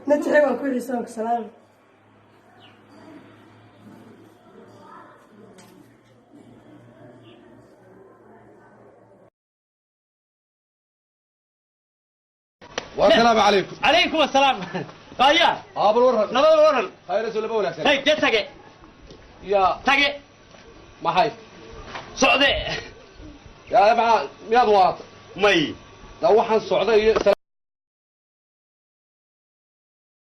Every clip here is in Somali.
Najixi waan ku xiisa, waan ku salaamay. والسلام عليكم. Calaykum asalaam aya. Aabal waran. Nabad waran. Khayr soo laba wanaagsan. Hey, dee tage. Ya. Tage. Maxay? Socde. Yaa maxaa, miyaad waata? May. Da waxaan socday iyo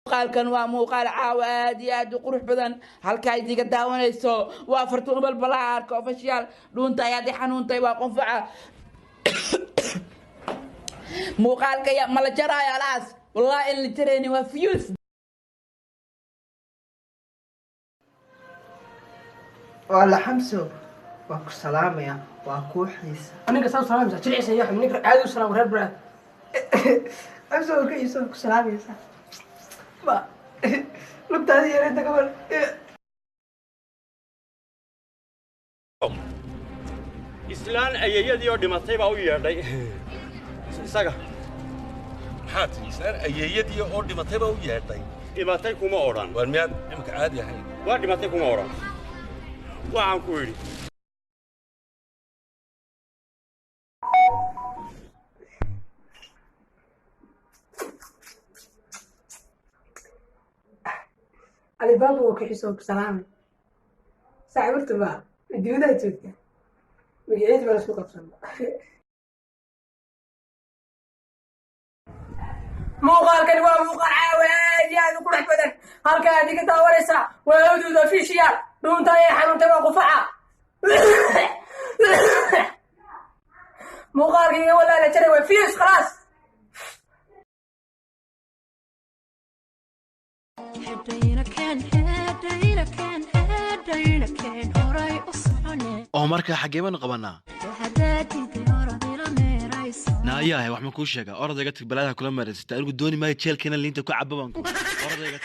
Muuqaalkan waa muuqaal caawa aad iyo aad u qurux badan. Halkaa idiga daawanayso waa Fartuun Balbalaarka Official. Dhuunta ayaad i xanuuntay, waa qonfaca. Muuqaalka ya mala jaraayo alaas, wallahi in la jarayni waa fiyuus. Waa la Xamso, waan ku salaamaya, waan kuu xiisa. Ninka saa u salaamaysa jilciisa iyo ninka caadi u salaam reer baraad. Xamso, waan ka xiisa, waan ku salaamaysa. Ma lugtaadi yareynta gabar. Islaan ayayadii oo dhimatay baa u yeedhay isaga. Maxaa tihi? Islaan ayeeyadii oo dhimatay baa u yeedhay? Dhimatay kuma odhan. Waar miyaad imika caadi ahayn? Waa dhimatay kuma odhan, waxaan ku idhi. Alibaaba waa ku xiisa, waan ku salaamay. Saaxiibta ma dibadaha joogta, magaciisa baa lasku qabsan. Muuqaalkani waa muuqaal caawa aad iyo aad u qurux badan. Halka aad iga daawanaysaa waa Awduud Official. Dhuunta ayay xanuuntay, waa qufaca. Muuqaalkayga walaa la jaray, waa fiyus khalaas. Oo markaa xaggee baanu qabanaa? Naayahay, wax ma kuu sheegaa? Orodayga tag, balaadaha kula maraysata. Anigu dooni maayo jeelkeena liinta ku caba baan ku orodayga.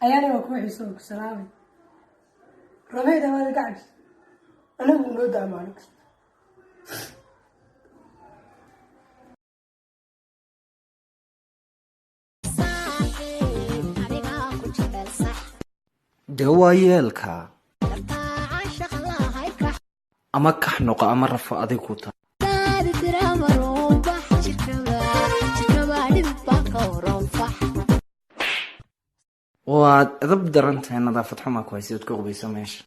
Ayaana waa kuu xiisa, waan ku salaamay. Rabeyda waa laga cabsi, anagu noo daa maalin kasta. Dee waa yeelka ama kax noqo ama rafo adigu ta. Waad edab daran tahay, nadaafad xumaa ku haysa, ood ka qubaysa meesha.